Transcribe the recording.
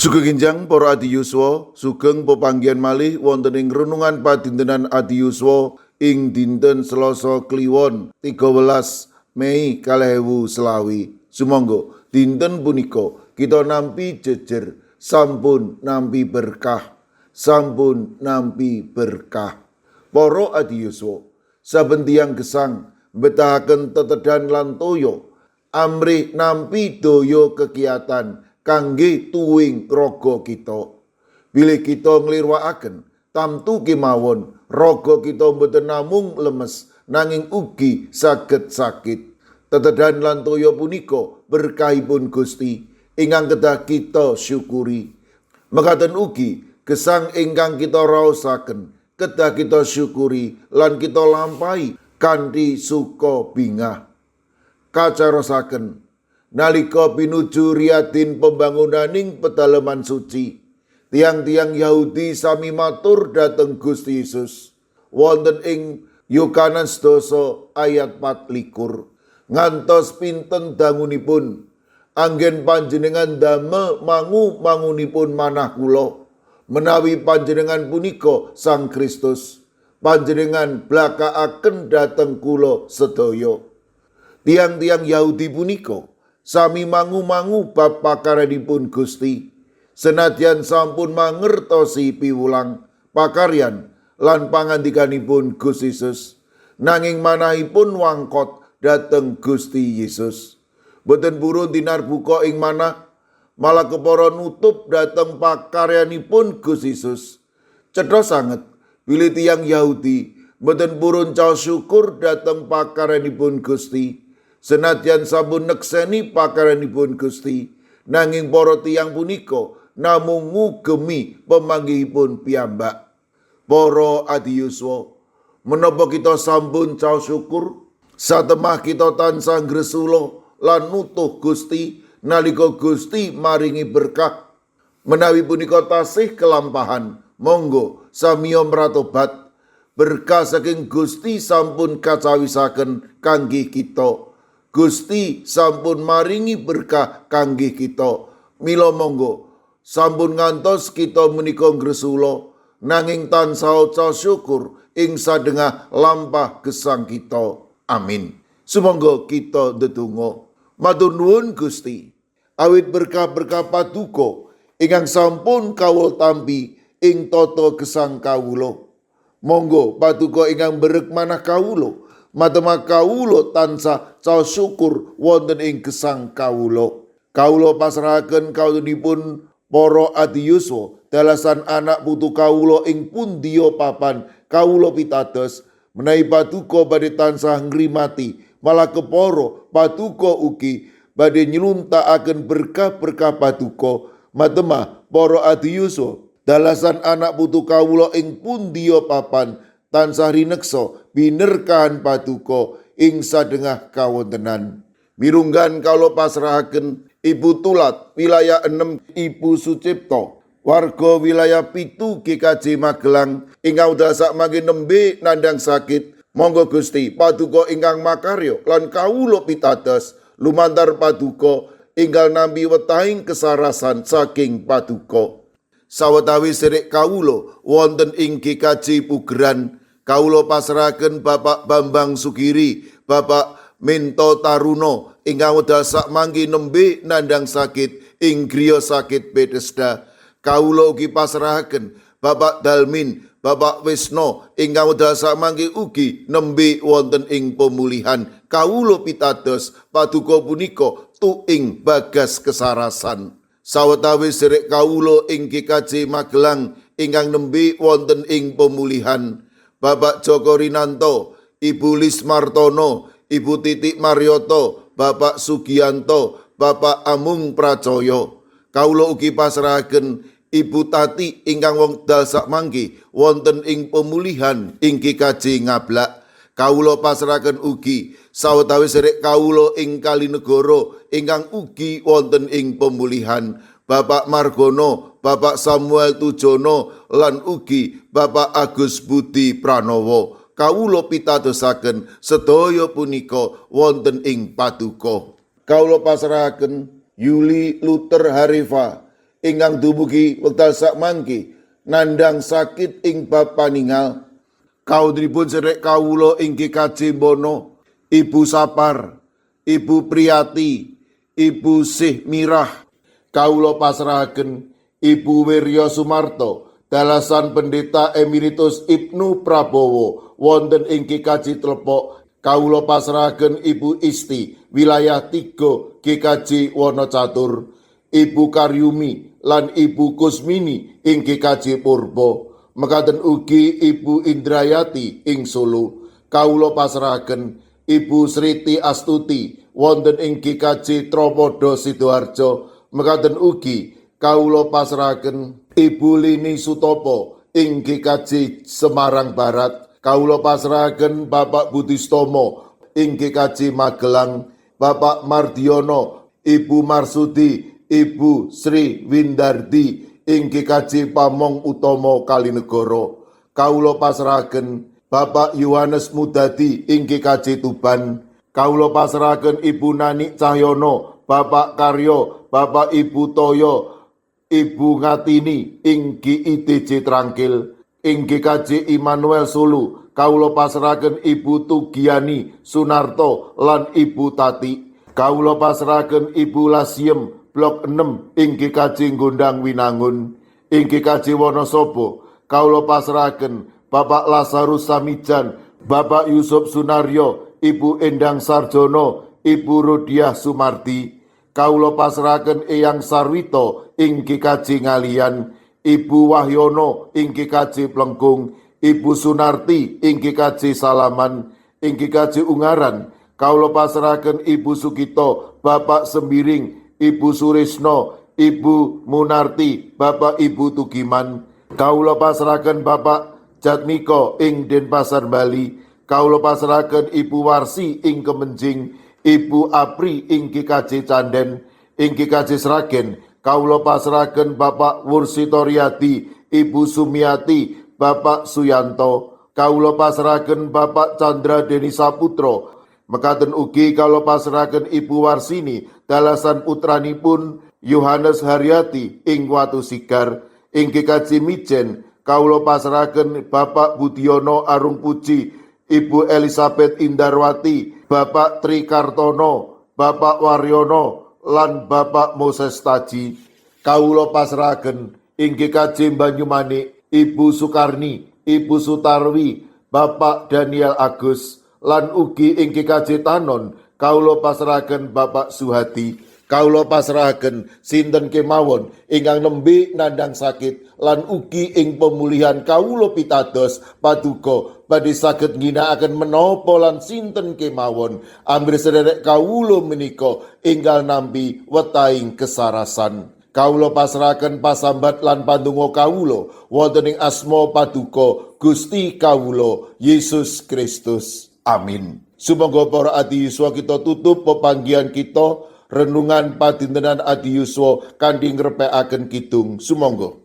Sugeng enjang para adi yuswa, sugeng pepanggihan malih wonten ing renungan padintenan adi yuswa ing dinten Selasa Kliwon 13 Mei 2025. Sumangga dinten punika kita nampi jejer, sampun nampi berkah, sampun nampi berkah. Para adi yuswa, saben tiyang gesang mbetahaken tetedan lan toya amrih nampi daya kegiatan kangge tuwing raga kita. Bilih kita nglirwakaken tamtu kemawon raga kita mboten namung lemes nanging ugi saged sakit. Tetedan lan toya punika berkahipun Gusti ingkang kedah kita syukuri. Mekaten ugi gesang ingkang kita raosaken kedah kita syukuri lan kita lampahi kanthi suka bingah. Kacarosaken nalika pinuju riyadin pembangunaning pedaleman suci, tiang-tiang Yahudi sami matur dhateng Gusti Yesus wonten ing Yohanes 10 ayat 24, "Ngantos pinten dangunipun anggen panjenengan damel mangu mangunipun manah kula? Menawi panjenengan punika Sang Kristus, panjenengan blakaaken dhateng kula sedaya." Tiang-tiang Yahudi punika sami mangu-mangu bab pakaryanipun Gusti, senadyan sampun mangertosi piwulang, pakaryan lan pangandikanipun Gusti Yesus, nanging manahipun wangkot dhateng Gusti Yesus. Boten purun tinarbuka ing manah, malah kepara nutup dhateng pakaryanipun Gusti Yesus. Cetha sanget bilih tiyang Yahudi boten purun caos syukur dhateng pakaryanipun Gusti, senadyan sampun nekseni pakaryanipun Gusti, nanging para tiyang punika namung ngugemi pemanggihipun piyambak. Para adi yuswa, menapa kita sampun caos syukur? Satemah kita tansah ngresula lan nutuh Gusti nalika Gusti maringi berkah. Menawi punika tasih kelampahan, monggo samiya mratobat. Berkah saking Gusti sampun kacawisaken kangge kita. Gusti sampun maringi berkah kangge kita. Mila monggo sampun ngantos kita menika ngresula, nanging tansah caos syukur ing sadengah lampah gesang kita. Amin. Sumangga kita ndedonga. Matur nuwun, Gusti. Awit berkah-berkah paduka ingkang sampun kawula tampi ing tata gesang kawula. Monggo paduka ingkang berek manah kawula, matemah kawula tansah caos syukur wonten ing gesang kawula. Kawula pasrahaken kawontenipun para adi yuswa, dalasan anak putu kawula ing pundiya papan kawula pitados, menawi paduka badhe tansah ngrimati, malah kepara paduka ugi badhe nyluntakaken berkah-berkah paduka. Matemah para adi yuswa, dalasan anak putu kawula ing pundiya papan tansah rineksa binerkahan paduka ing sadengah kawontenan. Mirunggan kawula pasrahaken Ibu Tulat wilayah 6, Ibu Sucipto, warga wilayah 7 GKJ Magelang ingkang wekdal sakmangke nembe nandhang sakit. Monggo Gusti paduka ingkang makarya lan kawula pitados lumantar paduka enggal nampi wetahing kesarasan saking paduka. Sawetawis sedherek kawula wonten ing GKJ Pugeran, kawula pasrahaken Bapak Bambang Sugiri, Bapak Minto Taruno ingkang wekdal sakmangke nembe nandhang sakit ing griya sakit Bethesda. Kawula ugi pasrahaken Bapak Dalmin, Bapak Wisno ingkang wekdal sakmangke ugi nembe wonten ing pemulihan. Kawula pitados paduka punika tuing bagas kesarasan. Sawetawis sedherek kawula ing GKJ Magelang ingkang nembe wonten ing pemulihan, Bapak Joko Rinanto, Ibu Lis Martono, Ibu Titik Maryoto, Bapak Sugianto, Bapak Amung Pracoyo. Kawula ugi pasrahaken Ibu Tati ingkang wekdal sakmangke wonten ing pemulihan ing GKJ Ngablak. Kawula pasrahaken ugi sawetawis sedherek kawula ing Kalinegoro ingkang ugi wonten ing pemulihan, Bapak Margono, Bapak Samuel Tujono lan ugi Bapak Agus Budi Pranowo. Kawula pitadosaken sedaya punika wonten ing paduka. Kawula pasrahaken Yuli Luther Harifa ingkang dumugi wekdal sakmangke nandhang sakit ing bab paningal. Kawontenipun sedherek kawula ing GKJ Bono, Ibu Sapar, Ibu Priyati, Ibu Sih Mirah, kawula pasrahaken Ibu Wirya Sumarto, dalasan Pendeta Emeritus Ibnu Prabowo wonten ing GKJ Tlepok. Kawula pasrahaken Ibu Isti, wilayah 3 GKJ Wonocatur, Ibu Karyumi lan Ibu Kusmini ing GKJ Purbo. Mekaten ugi Ibu Indrayati ing Solo. Kawula pasrahaken Ibu Sriti Astuti wonten ing GKJ Tropodo Sidoarjo. Mekaten ugi kawula pasrahaken Ibu Lini Sutopo ing GKJ Semarang Barat. Kawula pasrahaken Bapak Budistomo ing GKJ Magelang, Bapak Mardiono, Ibu Marsudi, Ibu Sri Windardi ing GKJ Pamong Utomo Kalinegoro. Kawula pasrahaken Bapak Yohanes Mudadi ing GKJ Tuban. Kawula pasrahaken Ibu Nani Cahyono, Bapak Karyo, Bapak Ibu Toyo, Ibu Ngatini ing GIDJ Trangkil. Ing GKJ Immanuel Solo, kawula pasrahaken Ibu Tugiani Sunarto lan Ibu Tati. Kawula pasrahaken Ibu Lasiem Blok 6 ing GKJ Gondang Winangun. Ing GKJ Wonosobo, kawula pasrahaken Bapak Lazarus Samijan, Bapak Yusuf Sunaryo, Ibu Endang Sarjono, Ibu Rodiah Sumardi. Kawula pasrahaken Eyang Sarwito ing GKJ Ngaliyan, Ibu Wahyono ing GKJ Plengkung, Ibu Sunarti ing GKJ Salaman. Ing GKJ Ungaran, kawula pasrahaken Ibu Sugito, Bapak Sembiring, Ibu Surisno, Ibu Munarti, Bapak Ibu Tugiman. Kawula pasrahaken Bapak Jatmiko ing Denpasar Bali. Kawula pasrahaken Ibu Warsi ing Kemenjing, Ibu Apri ing GKJ Canden. Ing GKJ Sragen, kawula pasrahaken Bapak Wursitoriadi, Ibu Sumiati, Bapak Suyanto. Kawula pasrahaken Bapak Chandra Deni Saputro. Mekaten ugi kawula pasrahaken Ibu Warsini dalasan putranipun Yohanes Haryati ing Watu Sigar. Ing GKJ Mijen, kawula pasrahaken Bapak Budiono Arung Puji, Ibu Elizabeth Indarwati, Bapak Tri Kartono, Bapak Waryono, lan Bapak Moses Taji. Kawula pasrahaken ing GKJ Banyumanik, Ibu Sukarni, Ibu Sutarwi, Bapak Daniel Agus, lan ugi ing GKJ Tanon, kawula pasrahaken Bapak Suhadi. Kawula pasrahaken sinten kemawon ingkang nembe nandhang sakit lan ugi ing pemulihan. Kawula pitados paduka badhe saged ngginakaken menapa lan sinten kemawon amrih sederek kawula menika enggal nampi wetahing kesarasan. Kawula pasrahaken pasambat lan pandonga kawula wonten ing asma paduka Gusti kawula Yesus Kristus. Amin. Sumangga para adi yuswa, kita tutup pepanggihan kita renungan padintenan adi yuswa kanthi ngrepekaken kidung. Sumangga.